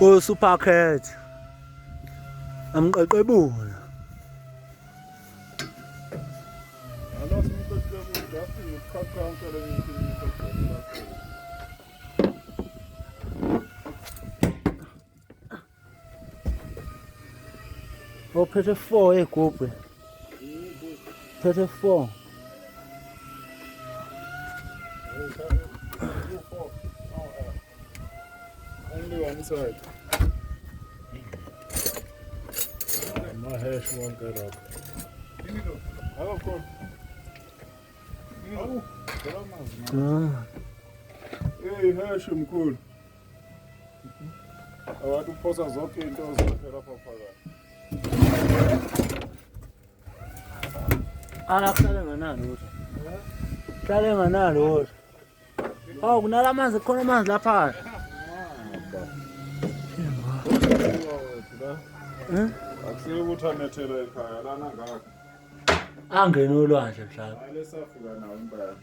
O-super cat. Amqeqebula. Ophethe 4 egubhe. Phethe 4. Only one side. Amahesh wonke lapho. Akukho. Awu, Ah. Hey, hash mkhulu. Awathi uphosa zonke into zakhe lapha phakathi. Ala kuhlale nganalo lutho. Kuhlale nganalo lutho. Hawu kunala manzi khona amanzi lapha. Eh? Akusiyo ukuthi anethela ekhaya lana ngaka. Angene olwandle mhlawumbe. Hayi lesafika nawo impela.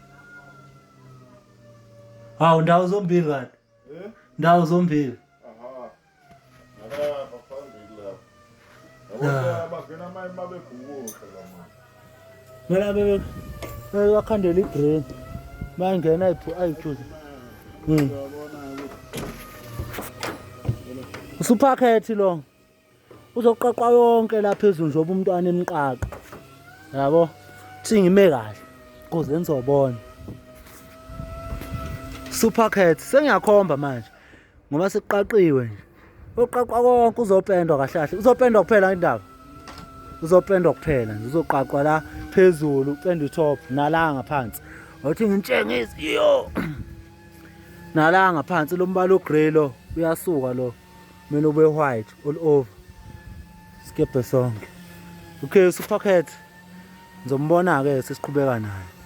Hawu ndawo zombili kanti. Eh? Ndawo zombili. Aha. Nalapha phambili lapha. Yabo bangena amaye mabebhukusha la manje. Mina bebe bakhandela i-green. Bayangena ayiphuze. Uyabona ukuthi Usupakhethi lo. Uzoqoqa yonke la phezulu njengoba umntwana emqaqa. Yabo? Thi ngime kahle kuze nizobona. Super cat sengiyakhomba manje ngoba sekuqaqiwe nje. Uqaqwa konke uzopendwa kahle kahle. Uzopendwa kuphela indaba. Uzopendwa kuphela nje uzoqaqwa la phezulu upendwe i-top nala ngaphansi. Wathi ngintshengise yo. Nala ngaphansi lo mbala o-grey lo uyasuka lo. Kumele ube white all over. Skebhe sonke. Okay, super cat. Ngizombona ke sesiqhubeka naye.